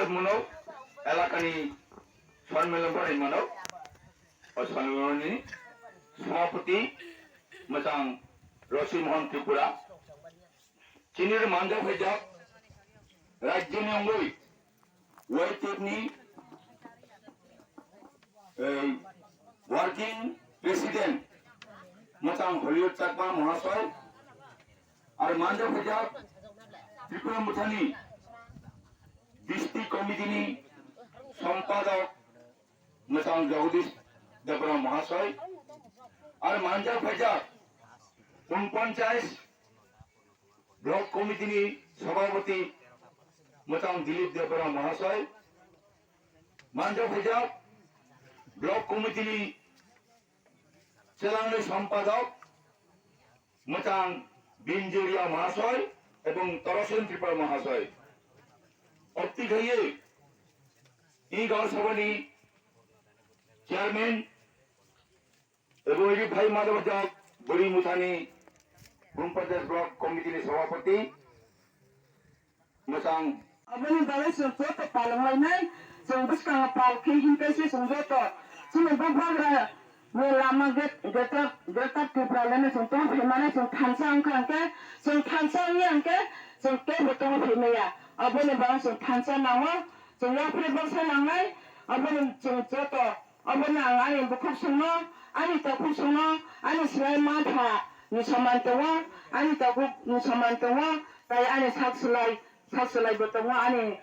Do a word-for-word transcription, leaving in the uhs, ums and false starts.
Mano, elakani sonmilon bai mano, o sonmilonni sabhapati mwchang Rosi Mohan Tripura, chini manjak phaijak rajyoni wngwi Y T F ni, ei, working president mwchang Hollywood Chakma Mahasoi, ar manjak phaijak Tripura Mothani district committee ni sompadok mwchang Jagadish Debbarma Mahasoi, ar manjak phaijak Unponchas Block Committee ni Sabhapati mwchang Dilip Debbarma Mahasoi, manjak phaijak Block Committee ni Chelangni Sompadok mwchang Binjiria Mahasoi ebong Torosen Tripura Mahasoi. Opti khaiye i Gaon Sabhani Chairman ebong ri phai madawajak Bwrwi Muthani Bumpadar Block Committee ni Sabhapati mwchang. Aboni bagwi chwng joto palwng lainai, chwng bwskango pal khe hinkai se chwng joto. Chini Bubagra ni lama get-, Greater, Greater Tripura Land chwng tong phai mani chwng thansa wngkha hwnkhe, chwng thansa wngya hwnkhe, chwng teibo tong phai maya. Aboni bagwi chwng thansa nango, chwng yapri baksa nangnai, aboni chwng joto. Obono ang ani bukhuk songno, ani takhuk songno, ani swlai ma pha ni soman tongo, ani takhuk ni soman tongo, tai ani sak swlai, sak swlai bo tongo, ani